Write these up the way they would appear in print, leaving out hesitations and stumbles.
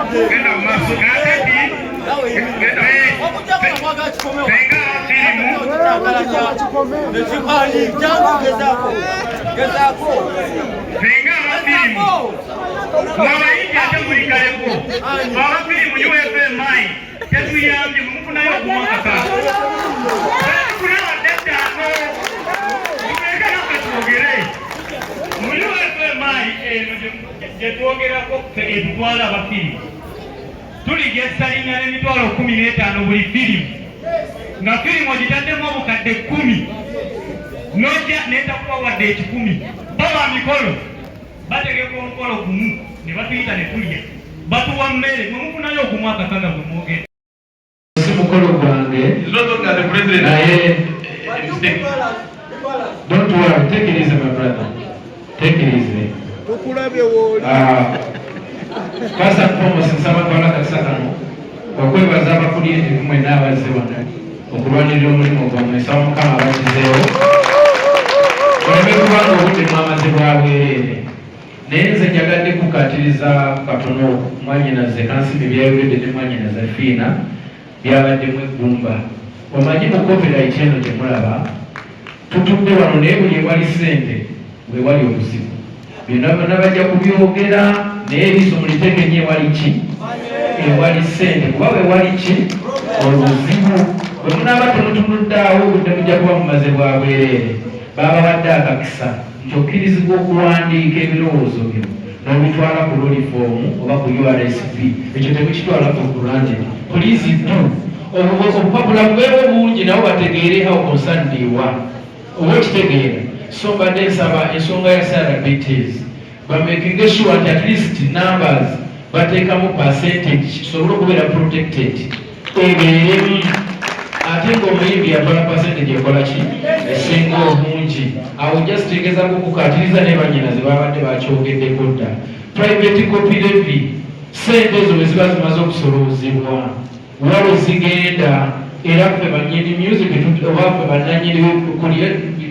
Genda mu maaso. Kakati senga firimu senga abafirimu mwabayingi ate mulikaleko abafirimu UFMI tetuyambye mumufunayo okumwakaka kulaba ddaddaako tubeekera katwogere mu UFMI eno gye twogerako ffe etutwala abafirimu tuligesalinga n'emitwalo 15 buli firimu, nga firimu ogitaddemu obukadde 10 nojja netakuwa wadde 100. Bo ba mikolo bategeka omukolo gumu ne batuyita ne tulya, batuwa mmere, mwe mufunayo ogumwaka kaga gwe mwogera. Si mukolo gwange. He's not talking as the president. Naye A mistake. Don't worry, take it easy, my brother, take it easy. Tukulabye wooli. Ah, first and foremost, nsaba twala akakisa kano okwebaza aba creative mwenna abazze wano okulwanirira omulimu gwammwe. Nsaba Mukama abakizeewo muleme kubanga obudde mwamaze bwa bwereere. Naye nze njagadde kukatiriza katono mwanyinaze Kansiime byayogedde ne mwanyinaze Fiina byabaddemu eggumba. Omanyi mu copyright eno gye mulaba tutudde wano, naye buli ewali ssente wewali obuzibu. Byonna byonna bajja kubyogera, naye eriiso muliteeke nnyo ewali ki? Ewali ssente, kuba wewali ki? Obuzibu. Bwe munaaba temutunudde awo, obudde mujja kuba mumaze bwa bwereere. Babawadde akakisa nti okkirizibwa okuwandiika ebirowoozo byo n'obitwala ku lolifoomu oba ku URSB. Ekyo temukitwala for granted, please do. Obupapula bubeewo bungi nabo bategeere how concerned you are, oba okitegeera. So mbadde nsaba ensonga ya CRBTs bamakinge sure nti at least numbers bateekamu percentage kisobole okubeera protected, ebeeremu, ate ng'omuyimbi yatwala percentage ekola ki esinga obungi. Awo just tegeezako okukatiriza ne banyinaze babadde bakyogeddeko dda. Private copy levy, sente ezo bwe ziba zimaze okusoloozebwa, waliwo zigenda era ffe banyini music oba ffe bannanyini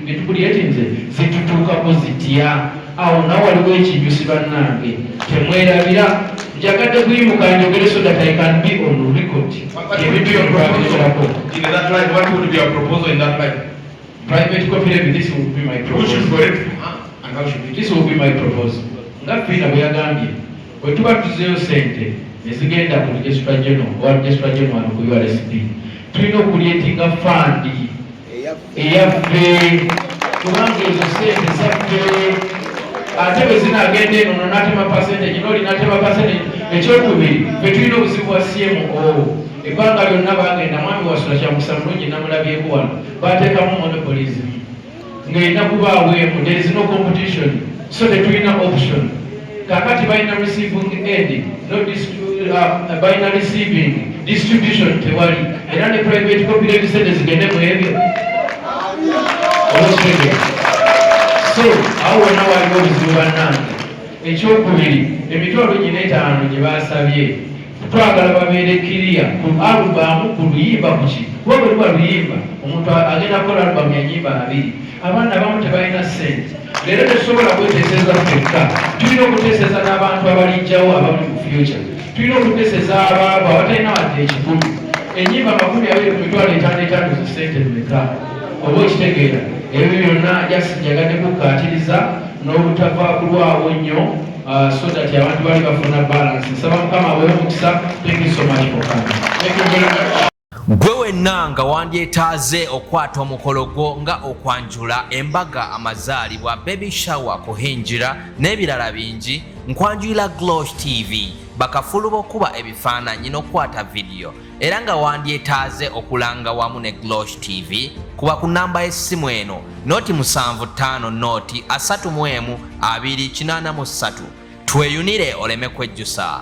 betucreatinze zitutuukako zitya? Awo nawo waliwo ekinyusi. Bannange, temwerabira, njagadde kuyimuka njogere so that I can be on record. What would be your proposal in that line? What would be your proposal in that line? Private copy levy, this will be my Who should proposal. collect and how should it? This will be my proposal. Nga Fiina bwe yagambye, bwe tuba tuzeeyo sente ezigenda ku registrar general owa registrar general wano ku URSB, tulina okucreatinga fund eyaffe, kubanga ezo sente zaffe. Ate bwe zinagenda eno, no natema percentage, noli natema percentage. Ekyokubiri, fe tulina obuzibu bwa CMO. Ebbanga lyonna bagenda, mwami Wasula Kyamukisa mulungi, namulabyeko wano, bateekamu monopolism ng'erina kubaawo emu. There is no competition, so tetulina option. Kakati balina receiving end, no balina receiving, distribution tewali. Era ne private copy ebisente zigende mu ebyo, olwokitegeera. So awo wonna waliwo obuzibu, bannange. Ekyokubiri, emitwalo 4.5 gye basabye, twagala babeere clear ku album, ku luyimba, kuki, kuba bwe luba luyimba, omuntu agenda kukola album ya nyimba abiri. Abaana abamu tebalina ssente. Leero tetusobola kweteeseza ffekka, tulina okuteeseza n'abantu abalijjawo abali mu future. Tulina okuteeseza abaabo abatalina wadde 100. Enyimba 20 ku 5,000 5 zi ssente mmeka, oba okitegeera? Ebyo byonna just njagadde kukkaatiriza n'obutava kulwawo nnyo, so that abantu bali bafuna balance. Nsaba Mukama abawe omukisa. Thank you so much for coming. Thank you very much. Gwe wenna nga wandyetaaze okwata omukolo gwo nga okwanjula, embaga, amazaalibwa, baby shower, kuhinjira n'ebirala bingi, nkwanjulira Glosh TV, bakafulu b'okuba ebifaananyi n'okukwata vidiyo. Era nga wandyetaaze okulanga wamu ne Glosh TV, kuba ku namba y'essimu eno 075 0 31 283. Tweyunire oleme kwejjusa.